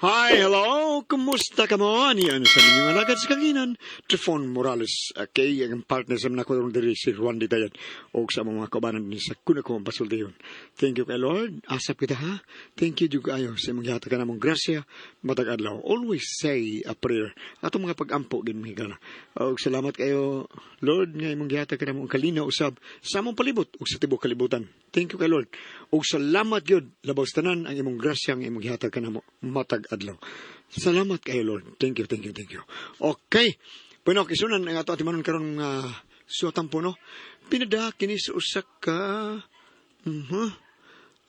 Hi, hello! Kumusta ka mo? Ani ano sa inyong alagad sa kaginan? Trifon Morales. Okay, ang partner sa mga kwadrong diri si Juan de Dayan o sa mga kaubanan ni sa kuna ko ang pasultiyon. Thank you kay Lord. Asap kita ha. Thank you juga ayo sa imong gihatag ka namong grasya matag adlaw. Always say a prayer. Atong mga pag-ampo gid mga higala. Og salamat kayo Lord nga imong gihatag ka namong kalinaw usab sa among palibot ug sa tibuok kalibutan. Thank you kay Lord. Og salamat gyud labaw sa tanan ang imong grasya nga imong gihatag kanamo matag adlaw. Salamat kayo Lord. Thank you, thank you, thank you. Okay. Bueno, kisunan ang ato atimanon karon nga suwatan po no. Pinada kini sa usa ka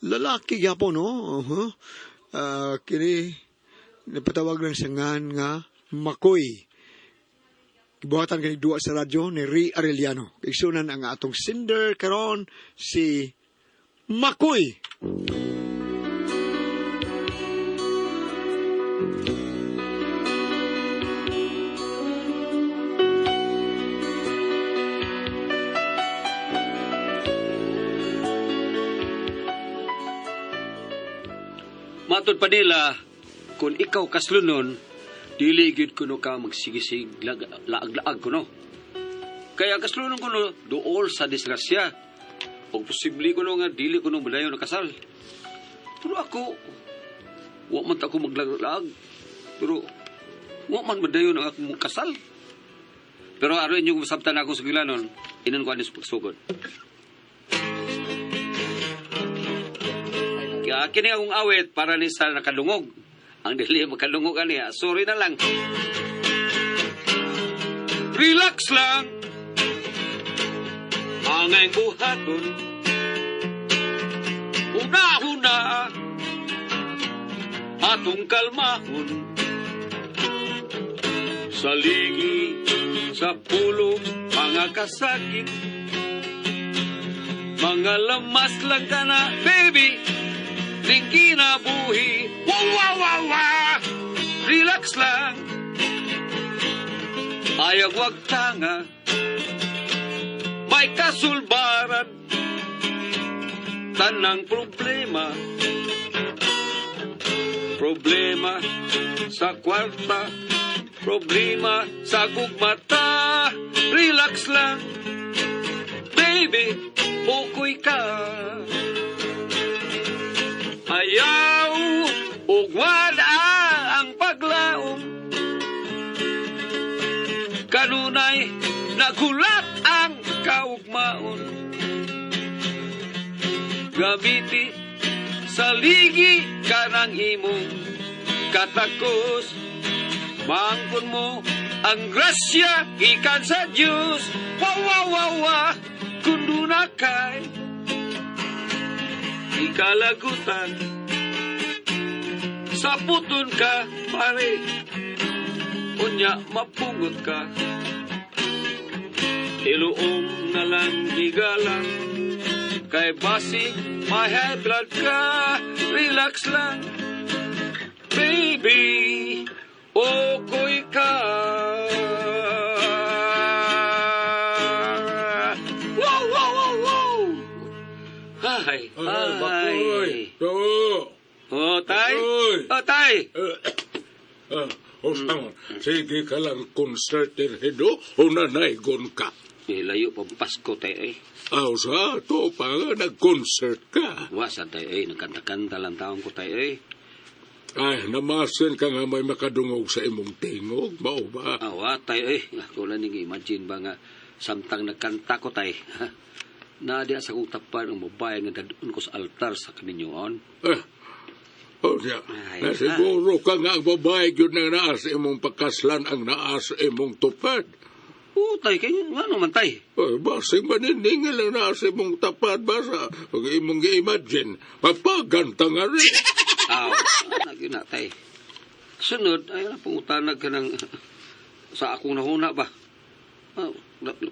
lalaki gyapon no. Kini napatawag lang sa ngan nga Makoy. Gibuhatan kini duwa sa radyo ni Ray Arellano. Kisunan ang atong sender karon si Makoy. Matod pa nila, kung ikaw kaslunon, dili gyud kuno ka magsigisig laag-laag kuno. Kaya kaslunon kuno duol sa disgrasya. O posible kuno nga dili kuno madayon na kasal. Pero ako, wa man ta ako maglaag-laag. Pero wa man madayon ang akong kasal. Pero aron inyong masabtan ako sa gilanon, inon ko anis pagsugod. Kaya kini akong awit para ni sa nakadungog. Ang dili makadungog ani, sorry na lang. Relax lang. Angay buhaton. Una-una. Atong kalmahon. Sa ligi, sa pulong, mga kasakit. Mga lamas lang ka na, baby. Ning kinabuhi. Wow, wow, wow, wow. Relax lang. Ayaw wag tanga. May kasulbaran. Tanang problema. Problema sa kwarta. Problema sa gugmata. Relax lang. Baby, ukoy ka. Ayaw, ugwala ang paglaom. Kanunay, nagulat ang kaugmaon. Gamiti sa ligi kanang imong katakos. Mangkon mo ang grasya gikan sa Diyos. Wow, wow, wow, wow, kundo na kay ikalagutan. Sa puton ka, pare, unya mapungot ka. Iluom na lang higala, kay basig may high blood ka. Relax lang, baby, okoy ka. Wow, wow, wow, wow! Ay, Ay, Bakoy. ay. Oo. Oh, tay. Bakoy. Oh, tay. Usang, sige ka lang concert hedo o nanaygon ka. Eh, layo pa Pasko, tay, eh. Aw, sa to pa nga nag-concert ka. Wa sa tay, eh. Nagkanta-kanta lang taon ko, tay, eh. Ay, namasin ka nga may makadungog sa imong tingog, mao ba? Ah, wa, tay, eh. Ako lang ning imagine ba nga samtang nagkanta ko, tay. Na diya sa kong tapan ang babae nga dadun ko sa altar sa kaminyoon. Eh, oh, siya. Ay, Nasiguro ka nga ang babae yun ang naa sa imong pagkaslan ang naa sa imong tupad. Oo, tay, kay ano man, tay? Ay, basing maniningil ang naa sa imong tapad ba sa pag imong gi-imagine, mapaganta nga rin. Aw, ah, na, tay. Sunod, ay na pangutanag ka ng sa akong nahuna ba? Ah,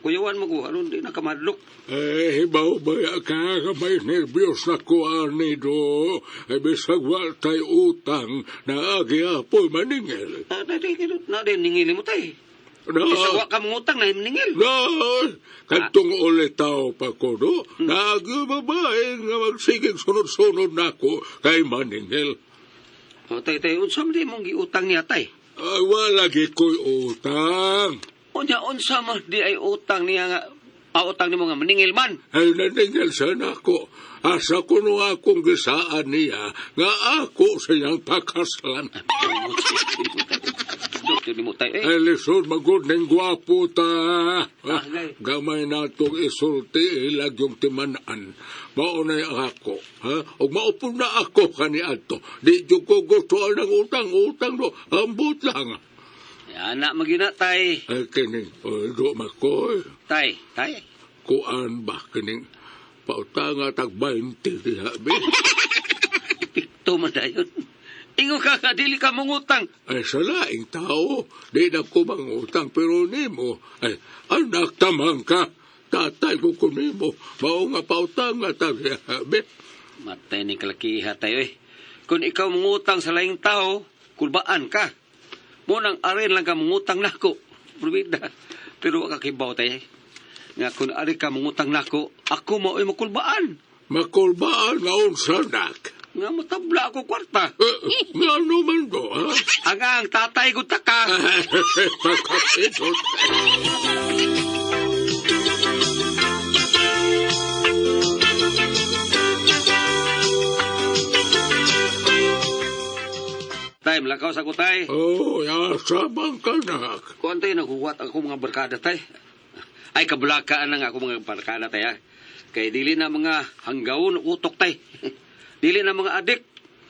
kuyawan mo ko, ano, di na kamadlok. Eh, hibaw ba ya ka nga may nervyos na ko ani do? Ay, bisag wa tay utang na agi apoy maningil. Ah, na, di, na, di, ningili mo, tay. Na, Isa wa ka mangutang na ningil. na, kantong ulitaw pa ko do, na agi babae nga magsigig sunod-sunod nako kay maningil. O, tay, tay, unsa man di mong giutang niya, tay? Ay, wala gid ko'y utang. Unya, unsa man di ay utang niya nga, utang nimo nga maningil man. Ay, naningil sa nako. Asa ko no akong gisaan niya, nga ako siyang pakaslan. Doktor nimo, tay, eh. Ay, lisod magod ning gwapo ta. Ah, gay. Gamay na itong isulti, ilag yung timanaan. Maunay ako, ha? O maupon na ako kaniadto. Di jud ko gusto ang utang-utang do. Ambot lang. Ana, magina, tay. Ay, kining, o, do makoy. Tay, tay. Kuan ba, kining, pautanga tag 20 diha, be. Epekto man dayon. Ingo ka ka, dili ka mangutang. Ay, sa laing tao, di na ko mangutang, pero nimo, ay, anak tamang ka. Tatay ko kunimo, mao nga pautanga tag diha, be. Matay ni kalakiha tayo eh. Kung ikaw mangutang sa laing tao, kulbaan ka. Munang arin lang ka mangutang nako. Probida. Pero wa ka kibaw tayo eh. Nga kung ari ka mangutang nako, ako mao'y makulbaan. Makulbaan nga unsa nak. Nga matabla ako kwarta. Eh, nga ano man do, ha? Ang ang tatay ko taka. Pagkapindot. Tay, malakaw sa ko tay. Oh, asa man ka nak. Kuan tayo, naghuwat ako mga barkada tay. Ay, kabulakaan na nga ako mga barkada tay ha. Kay dili na mga hanggawon utok tay. Dili na mga adik.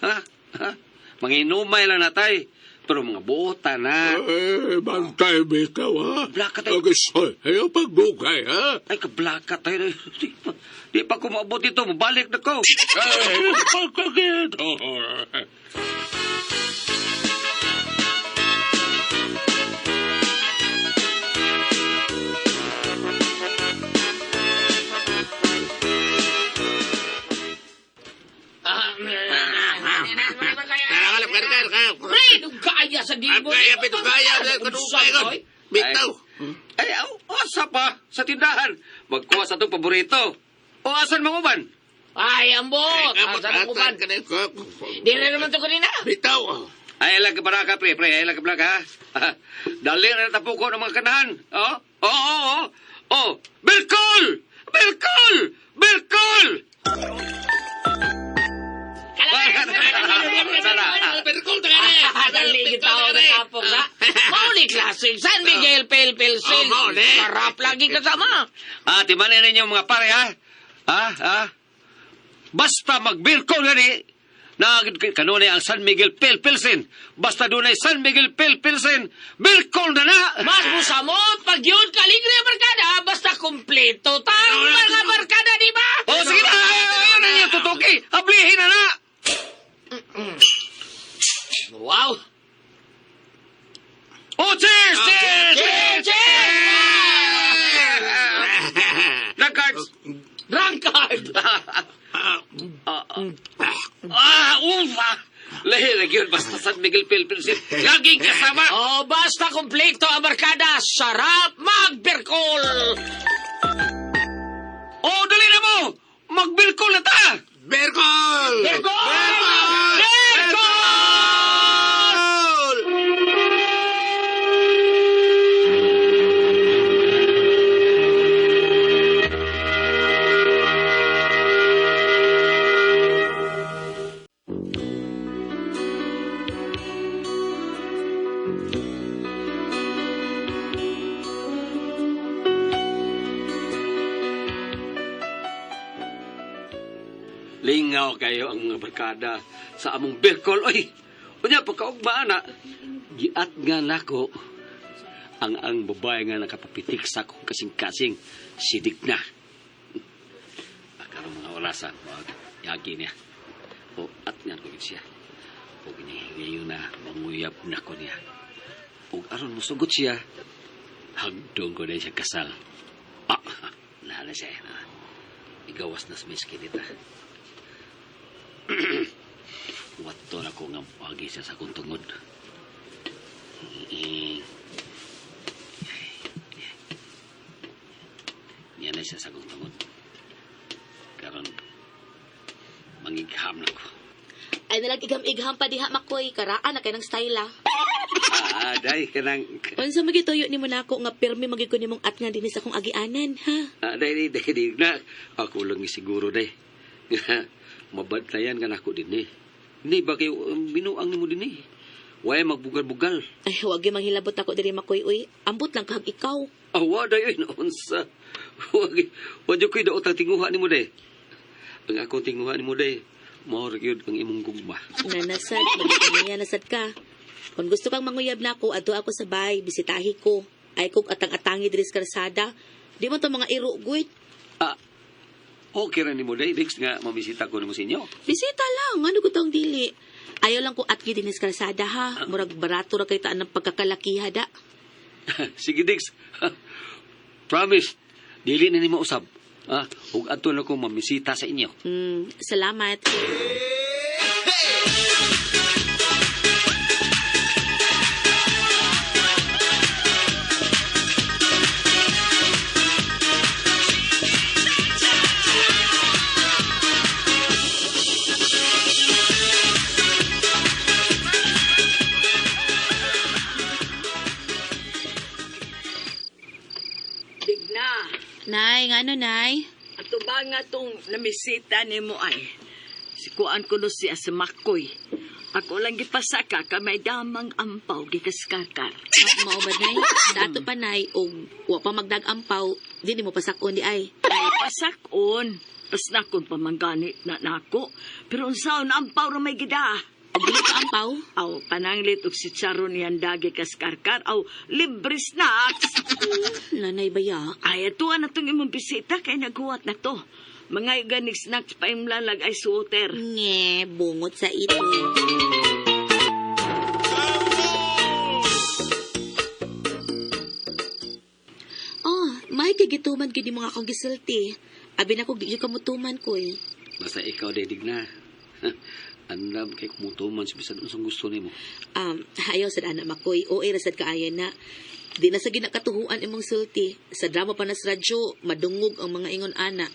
Ha? Ha? Mga inumay lang na tay. Pero mga buota na. Eh, bantay bitaw, ha? Blaka tayo. Agisoy, ayaw pagdugay, ha? Ay, kablaka tayo. Di pa ko maabot dito. Mabalik na ko. Ay, pagkakito. Pre, dugaya sa dibo. Kaya, pitugaya, kadugay ko. Bitaw. Ay, aw, asa pa sa tindahan. Magkuha sa itong paborito. O asan mga uban? Ay, ambot. Asa na kuban? Di na naman to kanina. Bitaw. Ay, lang ka baraka, pre, pre. Ay, lang ka baraka, ha? Dali na tapuko ng mga kanahan. Oh, oh, oh, oh. Oh, Berkol! Berkol! Berkol! Perkol ta ka Dali kita ako na kapok na. Mauli classic. San Miguel Pel Pel Sil. Oh, mauli. Sarap lagi kasama. Ah, timanin ninyo mga pare, ha? Ha? Ha? Basta magbirkol gani. Na kanunay ang San Miguel Pel Pilsen. Basta dunay San Miguel Pel Pilsen, Birkol na na! Mas musamot pag yun kaligre ang barkada, basta kumpleto tang mga barkada, di ba? Oh, sige na! Ayun na niyo, tutuki! Ablihin na na! Wow! Oh, cheers! Cheers! Cheers! Cheers! The cards! Drunkard! Ah, ufa! Lahi na yun, basta San Miguel Pel Pilsen. Laging kasama! Oh, basta kumpleto ang barkada, sarap magberkol! Oh, dali na mo! Magbirkol na ta! Berkol! Berkol! Berkol! Lingaw kayo ang mga barkada sa among Berkol. Oy, unya pagkaugma na, giat nga nako ang babae nga nakapapitik sa akong kasing-kasing sidik na. Akaron mga orasan, wag yagi niya. O at nga ko siya. O ngayon na manguyab na ko niya. O aron musugot siya, hagdong ko na siya kasal. Ah, nala siya. Na. Igawas na sa miskin ita. Wato na ko nga pagi siya sa akong tungod. Niya na siya sa akong tungod. Karon, mangigham na ko. Ay nalag igam-igham pa diha Makoy, karaan na kay ng style ah. Ah, day kanang Unsa magituyo nimo nako nga pirmi magyud ko nimong at nga dinhi sa akong agianan, ha? Ah, day day day, day na. Ako lang siguro day. Mabantayan ka nako din eh. Hindi ba kayo binuang nimo din eh. Way magbugal-bugal. Ay, wag gyud manghilabot ako diri Makoy uy. Ambot lang kahag ikaw. Awa day oy naunsa. Wag wa jud koy daot ang tinguha nimo day. Ang akong tinguha nimo day, mao ra gyud ang imong gugma. Nanasad, magiging nasad ka. Kung gusto kang manguyab nako, adto ako sa bay, bisitahi ko. Ay kog atang-atangi diri sa kalsada. Di mo to mga iro, guit. Ah, okay ra nimo day, Dix, nga mamisita ko nimo sa inyo. Bisita lang, ano ko tong dili. Ayaw lang ko atgi din sa kalsada ha. Murag barato ra kay taan ng pagkakalakiha da. Sige, Dix. Promise, dili na nimo usab. Ah, ug adto na ko mamisita sa inyo. Salamat. Digna, Nay, ngano nay? ato ba nga tong namisita nimo ay? Sikuan ko no siya sa Makoy. Ako lang gipasaka ka may damang ampaw gikaskarkar. Mao ba nay? Sa ato pa nay og wa pa magdag-ampaw, di nimo pasakon di ay. Ay pasakon. Pas nakon pamangganit na nako. Pero unsaon ampaw ra may gida. Og dili pa ampaw? Aw pananglit og si Charon niyan dagi kaskarkar. Aw libre snacks. Nanay ba ya? Ay atuan na tong imong bisita kay naghuwat na to. Mga ganig snacks pa imlalag ay suoter. Nge, bungot sa ito. Oh, may kagituman gid mga akong gisulti. Abi na ko di ka mutuman ko eh. Basta ikaw day digna. Andam kay kumutuman sa bisan unsang gusto nimo. Ayaw sad ana Makoy, o ra sad kaayo na. Di na sa ginakatuhuan imong sulti. Sa drama pa na sa radyo, madungog ang mga ingon ana.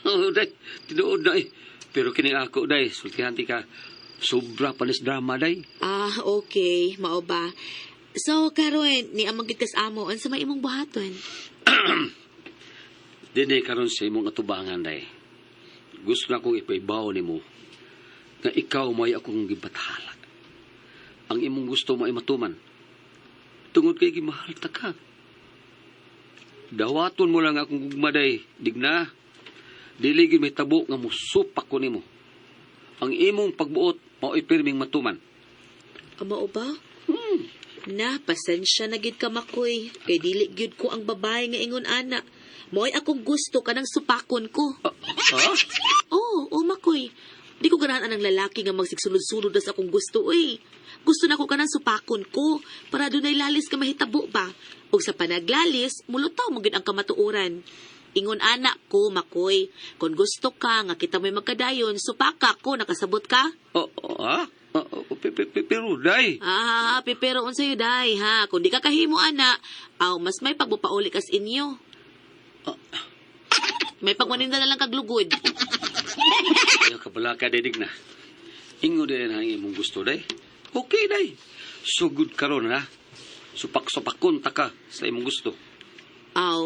Oh, day, tinuod na eh. Pero kini ako day, sultihan ti ka. Sobra palis drama day. Ah, okay, mao ba. So karon ni amang gid kas amo unsa may imong buhaton? Dini karon sa imong atubangan day. Gusto na akong ipaibaw nimo nga ikaw may akong gibathala. Ang imong gusto mo ay matuman. Tungod kay gimahal ta ka. Dawaton mo lang akong gugma day, digna. Dili gyud may tabo nga musupak ko nimo. Ang imong pagbuot mao'y pirming matuman. Mao ba? Na, pasensya na gid ka Makoy. Kay dili gyud ko ang babae nga ingon ana. Mo'y akong gusto kanang supakon ko. Ah, ha? Oo, oh, Makoy. Di ko ganahan anang lalaki nga magsigsulod-sulod na sa akong gusto, uy. Gusto na ko kanang supakon ko para dunay lalis ka mahitabo ba. Ug sa panaglalis, mulutaw mo gid ang kamatuoran. Ingon ana ko, Makoy. Kung gusto ka nga kita may magkadayon, supaka ko, nakasabot ka? Oh, oh, ha? Ah, oh, pero day. Ah, pero unsa day ha? Kung di ka kahimo ana, aw mas may pagbupauli kas inyo. May pagwaninda na lang kaglugod. Ayaw ka pala ka, Dig na. Ingo din ang imong gusto, day. Okay, day. Sugod karon ha. Supak-supakon ta ka sa imong gusto. Aw,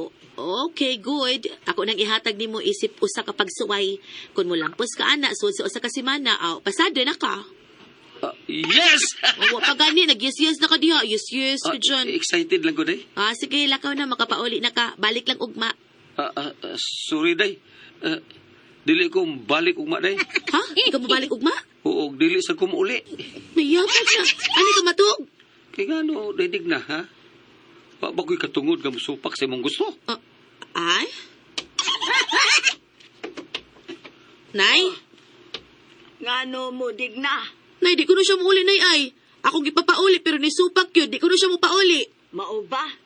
okay, good. Ako nang ihatag nimo isip usa ka pagsuway. Kung molampos ka ana, sud sa usa ka semana, aw, pasado na ka. Ah, yes! Aw, wa pa gani, nag-yes yes na ka diha. Yes yes Ah, ka dyan. excited lang ko, day. Ah, sige, lakaw na, makapauli na ka. Balik lang ugma. Ah, ah, ah, sorry, day. Ah, dili ko balik ugma, day. Ha? Ikaw mo balik ugma? Oo, dili sa kumuuli. Nayapad na. Ano ka matug? Kaya nga, no, day, dig na, ha? Wa ba ko'y katungod nga musupak sa imong gusto? Ah, ay? Nay? Ngano mo digna? Nay, di ko na siya muuli, Nay, ay. Akong gipapauli, pero ni supak yun. Di ko na siya mupauli. Mao ba?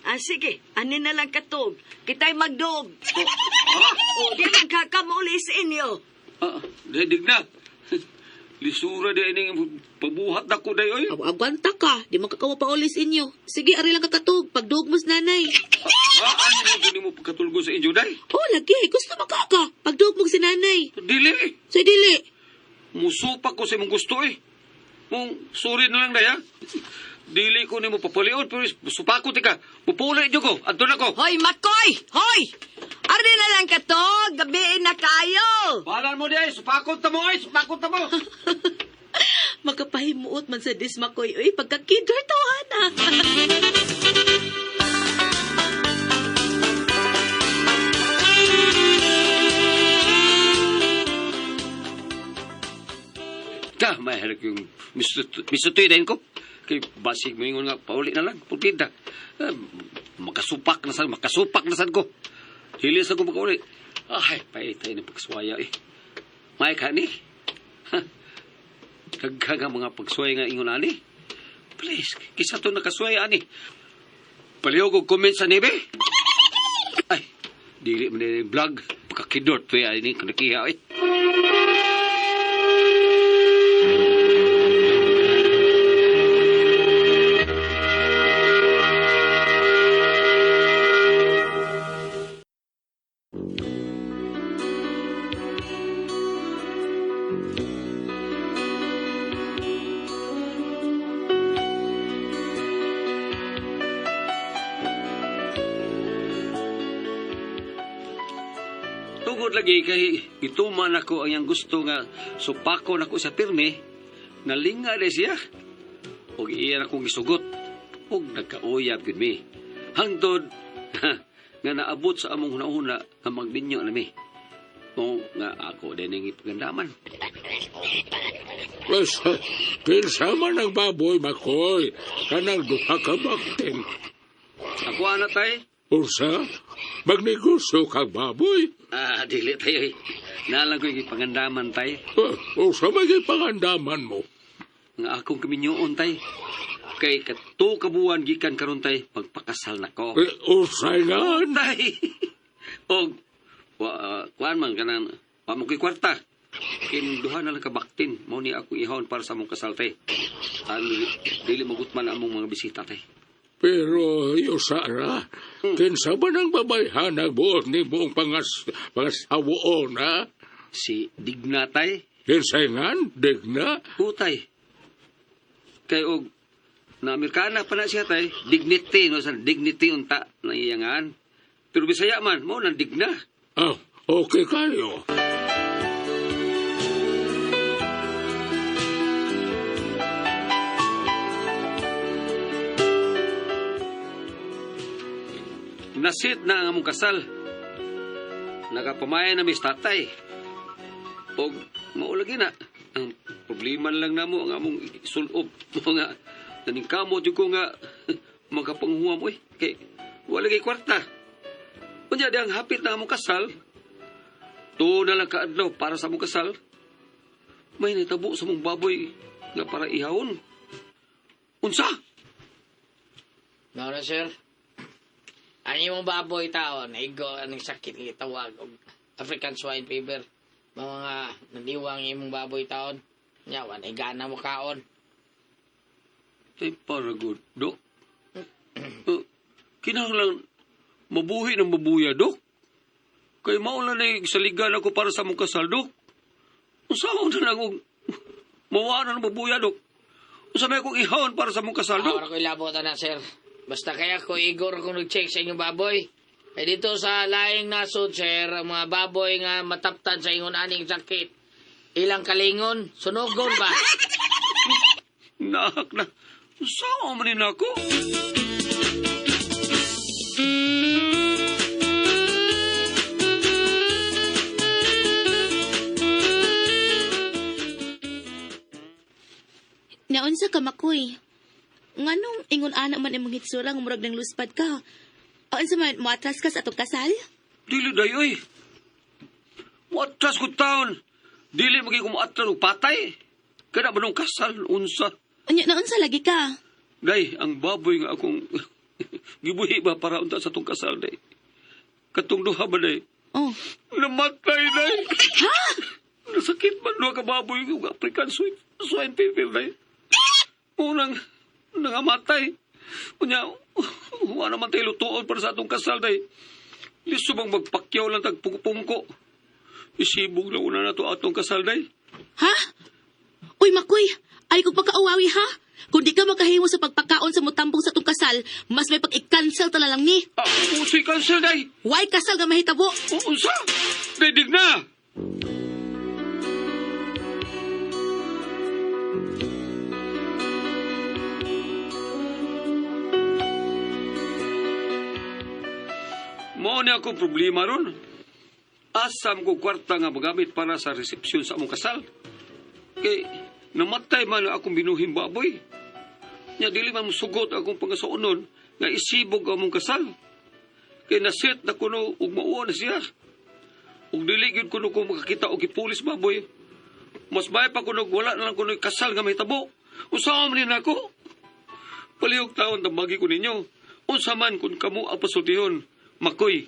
Ah, sige, ani na lang katog. Kita'y magdog. O, di man kakamuli sa inyo. Ah, day, dig na. Lisura day ining pabuhat na ko, day, oy. Aw, agwanta ka. Di man kakawa pauli sa inyo. Sige, ari lang kakatug. Pagdog mo sa nanay. Ah, ano mo kunin mo pagkatulgo sa inyo, day? Oh, lagi. Gusto mo ka ka. Pagdog mo si nanay. Dili. Say, dili. Musupak ko sa imong gusto eh. Mong sorry na lang day ha. Dili ko nimo papulion pero supako tika. Mupuli jud ko. Adto na ko. Hoy, Makoy! Hoy! Ardi na lang ka to! Gabiin na kayo! Balan mo di ay, supakon ta mo ay, supakon ta mo. Makapahimuot man sa dis, Makoy. Uy, pagkakidor tawhana. Ta, may harap yung misutoy din ko. Kay basig mo ingon nga, pauli na lang, pulpita. Ah, makasupak na sad, makasupak na sad ko. Dili sa ko makauli. Ay, paitay na pagsuwaya eh. May ka ni? Ha? Kagkaga mga pagsuwaya nga ingon ani. Please, kisa to nakasuwaya ani. Palihog og comment sa nibe. Ay, dili man ni vlog. Pagkakidot pa ani kanakiha eh. Tungod lagi kay gituman ako ang iyang gusto nga supako nako sa pirmi, nalinga de siya. Og iya akong gisugot og nagkauyab gyud mi. Hangtod nga naabot sa among hunahuna nga magminyo na mi. O nga ako din ang ipagandaman. Basta, kinsa man ang baboy, Makoy. Kanang duha ka baktin. Ako ana tay. Unsa? Magnegosyo kag baboy? Ah, dili tayo eh. Nalang ko yung ipangandaman tay. Unsa may pangandaman mo? Nga akong kaminyoon tay. Kay kato kabuan gikan karon tay, pagpakasal na ko. Eh, unsay nga? Tay. Og wa kuan man kanang wa mo ko'y kwarta. Kin duha na lang ka baktin mao ni ako ihon para sa among kasal tay. Ano dili magutman ang among mga bisita tay. Pero, Yosara, kinsa ba ng babayhanag buot ni buong pangasawoon, ha? Si Digna tay. Kinsay nga, digna? Utay. Kay og na Amerikana pa na siya tay, dignity no sa dignity unta nang iyangan. Pero Bisaya man mo nang digna. Ah, okay kayo. Nasit na ang among kasal. Nakapamaya na mi sa tatay. Og maulagi na. Ang problema lang namo ang among sulob. Mo nga naningkamot jud ko nga makapanghuam oy kay wala kay kwarta. Unya di ang hapit na among kasal. Tuo na lang kaadlaw para sa among kasal. May nitabo sa among baboy nga para ihawon. Unsa? Mao na, sir. Ang imong baboy taon, igo aning sakit nga gitawag og African swine fever. Mga nadiwang imong baboy taon. Nya wa nay gana mo kaon. Ay, para good, Dok. Kinahanglan mabuhi ng mabuya, Dok. Kay maula na saligan ako para sa among kasal, Dok. Unsaon na lang og mawala ng mabuya, Dok. Unsa may akong ihawon para sa among kasal, Dok? Ako ra ko ilabot na, sir. Basta kaya ko igor kung nag-check sa inyong baboy. Eh dito sa laing nasod, sir, ang mga baboy nga mataptan sa ingon aning sakit. Ilang kalingon, sunugon ba? Naak na. Unsaon man ni nako? Naunsa ka, Makoy? Nganong ingon ana man imong hitsura nga murag ng luspad ka? O unsa man moatras ka sa atong kasal? Dili day, oy. Muatras ko taon. Dili magiging kumuatras og patay. Kada ba nung kasal, unsa? Unya naunsa lagi ka? Day, ang baboy nga akong gibuhi ba para unta sa tong kasal, day. Katong duha ba, day? Oh. Namatay, day. Ha? Nasakit man duha ka baboy ng African swine fever, day. Unang, nangamatay. Unya, wala naman tayo lutuon para sa atong kasal, day. Liso bang magpakyaw lang tag pungko. Isibog lang una na to atong kasal, day. Ha? Uy, Makoy, ay kong pagkauwawi ha. Kung di ka makahimo sa pagpakaon sa mutambong sa tong kasal, mas may pag-i-cancel tala lang ni. Ah, usoy cancel, day. Why kasal nga mahitabo? Unsa? Day, digna. Mao ni akong problema ron. Asam ko kwarta nga magamit para sa resepsyon sa among kasal. Kay namatay man ang akong binuhing baboy. Nya dili man musugot akong pangasuonon nga isibog ang among kasal. Kay naset na kuno ug mauwa na siya. Ug dili gyud kuno ko makakita og gipulis baboy. Mas bay pa kuno wala na lang kuno kasal nga mahitabo. Unsa man ni nako? Palihog taon tambagi ko ninyo. Unsa man kun kamo ang pasultihon, Makoy.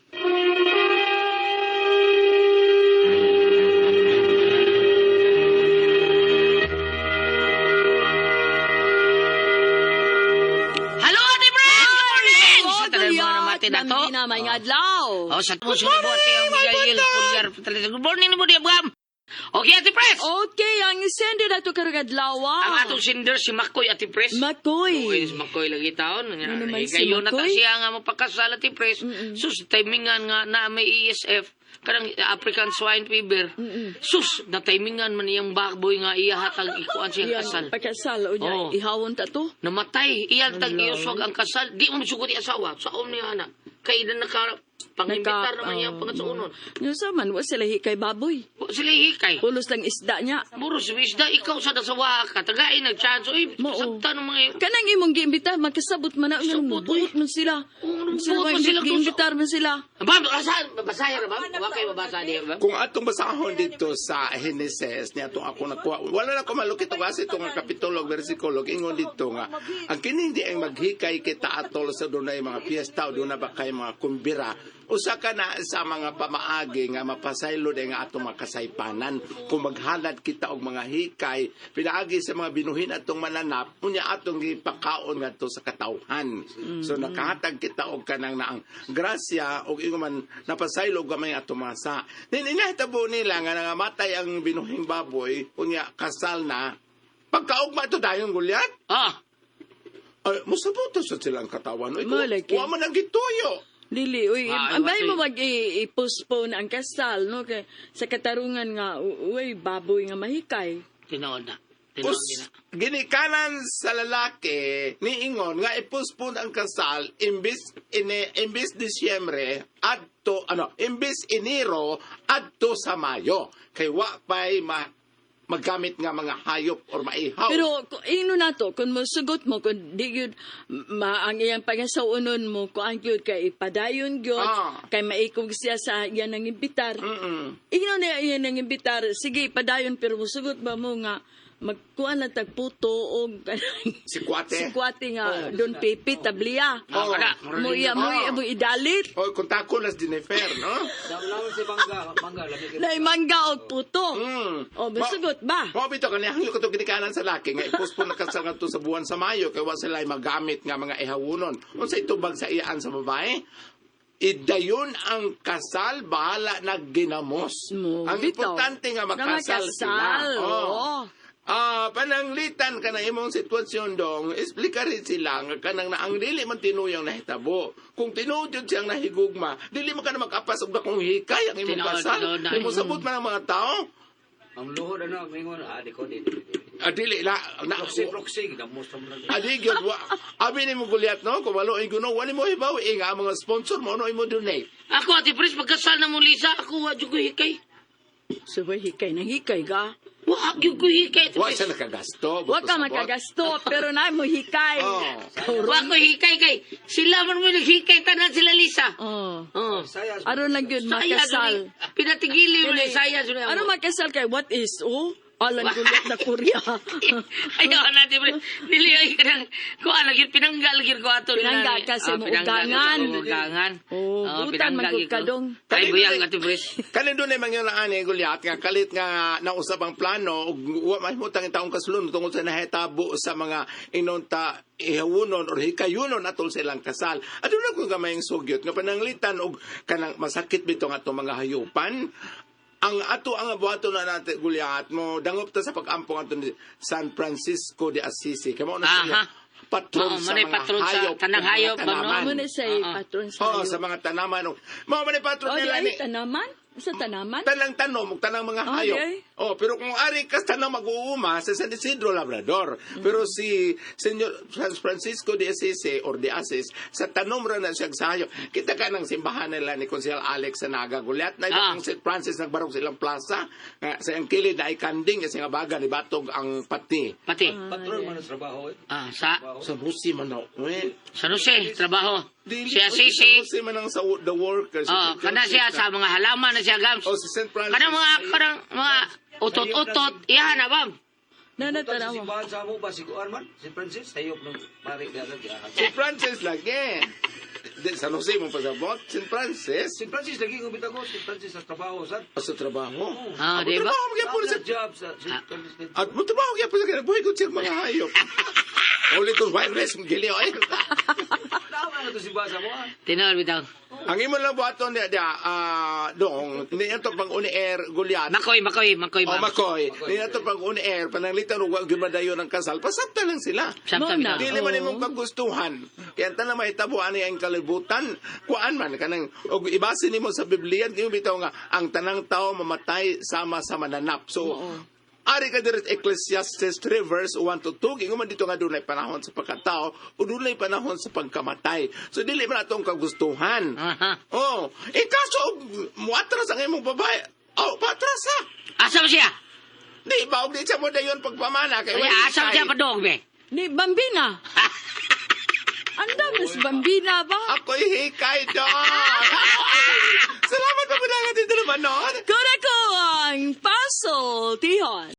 Hello, Ate Brad! Good morning! Sa tanan mga namati na to. Nambina, may adlaw. Oh, sa mo sinubuhat ang Miguel Pulgar. Good morning, mo diya, Bam. Okay, Ate Pres. Okay, ang sender na to karong adlaw. Ang atong sender si Makoy, Ate Pres. Makoy. Okay, si Makoy lagi taon. Ano naman si Kayo na ta Makoy? siya nga mapakasal, Ate Pres. Sus, timingan nga na may ESF. Kanang African Swine Fever. Sus, na timingan man iyang baboy nga iya hatag ikuan siya Iyang kasal. Pakasal o niya, Oo. ihawon ta to. Namatay, iyang tag iyoswag ang kasal. Di mo sugot asawa. Saom niya ana. Kay na naka pangimbitar naman iyang pangasuonon. Yung sa man, wa sila hikay baboy. Wa sila hikay. Pulos lang isda niya. Muro si isda, ikaw sa nasawa ka. Tagain nag-chance. Uy, Mao. sabta ng mga... Kanang imong giimbitar, magkasabot man na. Sabot, uy. Buot man sila. Oo, Sila buot ba, man sila. Giimbitar man sila. Ba, asa, basaya ra ba? Wa kay mabasa diya ba? Kung atong basahon dito sa Genesis niya atong ako nakuha, wala na ko malukit og asa itong nga kapitulo og bersikulo ingon dito nga ang kini di ay maghikay kita atol sa dunay mga piyesta o dunay ba kay mga kumbira, usa ka na sa mga pamaagi nga mapasaylo di nga atong mga kasaypanan kung maghalad kita og mga hikay pinaagi sa mga binuhin atong mananap, unya atong gipakaon ngadto sa katawhan. So nakahatag kita og kanang naang grasya og ingon man napasaylo gamay atong mga sa nini nahitabo nila nga nangamatay ang binuhing baboy, unya kasal na pagkaugma to dayon gulyat. Ah, Ay, musabot sa silang katawan. Uy, Malaki. wa man ang gituyo. Dili, uy, Ah, ambay iwasay. mo mag i-postpone ang kasal, no? Kay, sa katarungan nga, uy, baboy nga mahikay. tinuod na. Tinuod Us, na. ginikanan sa lalaki niingon nga ipospon ang kasal imbis ine imbis Disyembre adto ano imbis Enero adto sa Mayo kay wa pay ma, maggamit nga mga hayop or maihaw. Pero ino na to, kung mosugot mo, kung di yun, ma, ang iyang pangasaunon mo, kung ang yun, kay ipadayon yun, kay maikog siya sa iyan ang imbitar. Ino na iyan ang imbitar, sige, padayon, pero mosugot ba mo nga, magkuan lang tagputo o Sikwate. sikwate nga doon pipi tabliya. Ah, kada. Mo iya mo iya mo idalit. O kung tako las Jennifer, no? Na mangga og puto. O mosugot ba? Mao bitaw kani hangyo katong ginikanan sa laki nga ipospon na kasal ngadto sa buwan sa Mayo kay wa sila magamit nga mga ihawunon. Unsa itubag sa iyaan sa babae? Idayon ang kasal, bahala na ginamos. Mo, Ang bitaw. importante nga Na makasal makasal, sila. oo. Ah, pananglitan ka na imong sitwasyon dong, explika rin sila nga kanang na ang dili man tinuyang nahitabo. Kung tinuod yun siyang nahigugma, dili man ka na mag-apas og dakong hikay ang imong Tinuod, kasal. tinuod na. Imo sabot man ang mga tao. Ang luhod ano, mingon, ah, di ko, di, di, di. Ah, dili la na Proxy, proxy, gamos na mo lang. Adi gyud wa abi nimo gulyat no kung walo guno wala mo hibaw eh, nga ang mga sponsor mo no imo donate. Ako, Ate Pres, pagkasal na mo, Lisa, ako, wa jud ko hikay. So, wa hikay nang hikay ka. Wa jud ko hikay, Ate Wa Pres. siya nakagasto. Wa ka sabot. makagasto, pero na mo hikay. Oh. Wa ko hikay kay. Sila man mo naghikay tanan sila, Lisa. Oh. Oh. Aron lang yun, Saya makasal. duni. Pinatigili mo ni saya duni. Ano makasal kay what is, oh? Alan gulat na Korea. Ayaw na, Ate Pres. Dili ay kanang kuan lagi pinanggal gyud ko ato Pinanggal kasi mo ugangan. Ugangan. Oh, butan man gud ka dong. Ay buyag Ate Pres. Kanin doon ay mangyong ani gulyat nga kalit nga nausab ang plano ug wa mahimutang ang taong kasulon tungod sa nahitabo sa mga inonta ihawunon or hikayunon atol sa ilang kasal. Aduna ko gamayng sugyot nga pananglitan og kanang masakit bitaw nga atong mga hayupan. Ang ato ang buhaton na natin gulyat mo dangop ta sa pag-ampong ato ni San Francisco de Assisi. Kay mao na siya patron Oo, sa mao na mga patron sa hayop, tanang ug mga hayop, ma'am, no? tanaman. Mo na siya patron sa Oo, hayop. sa mga tanaman. Mao man ni patron Oh, di nila ay ni tanaman? Sa tanaman? tanang tanom ug tanang mga Ah, hayop. di ay. Oh, pero kung ari ka sa tanang mag-uuma sa San Isidro Labrador. Pero si Senyor San Francisco de Assisi or de Assis sa tanom ra na siya sa hayop. Kita ka ng simbahan nila ni Konsehal Alex sa Naga Gulyat na Ah. ang St. Francis nagbarog sa ilang plaza nga sa iyang kilid na ay kanding sa nga baga ni batog ang pati. Pati. Patron man ang trabaho eh. Ah, sa Sa Rusi man na. Eh, San Jose, trabaho. dili- Si oy, Assisi. Sa Rusi man ang sa the workers. Oh, kana siya sa mga halaman na siya gams. Oh, si St. Francis. Kanang mga kanang mga utot-utot, iyahan na bam. Na Butang sa natanawa. simbahan sa amo ba si Kuan man? Si Francis tayop ng pare diyan diyan. Si Francis lagi. Di, San Jose mo pasabot. St. Francis. Si Francis lagi ko bitag ko si Francis sa trabaho sa. O sa trabaho. Ah, Ang di ba? trabaho magyapon Sa sa job sa si Francis. At mo trabaho gyapon sa kinabuhi ko siya mga hayop. Ulit kong virus mong giliw. Ay. Tama na to simbahan sa amo ah. Tinawag bitaw. Ang imo lang buhaton niya dia dong niya to pang uni-air gulyat. Makoy, makoy, makoy O bam. makoy, niya to pang uni-air pananglitan og wa gyud madayon ang kasal. Pasabta lang sila. Samtang Mao na. bitaw. Dili man imong kagustuhan. Kaya ang tanang mahitabo ani ang kalibutan, kuan man kanang og ibase nimo sa Biblia, kay bitaw nga ang tanang tao mamatay sama sa mananap. So ari ka diri sa Ecclesiastes 3 verse 1 to 2, ingon man dito nga dunay panahon sa pagkatao o dunay panahon sa pagkamatay. So dili man atong kagustuhan. Aha. Oh, in kaso og muatras ang imong babae, oh, patras ha. Asa ba siya? Di ba og di siya mo dayon pagpamana kay Ay, wala asa ba kay- siya padog be? Ni Bambina. Anda mas Bambina ba? Ako'y hikay doon. Salamat pa po na natin dito naman noon. Kureko ang Paso Tihon.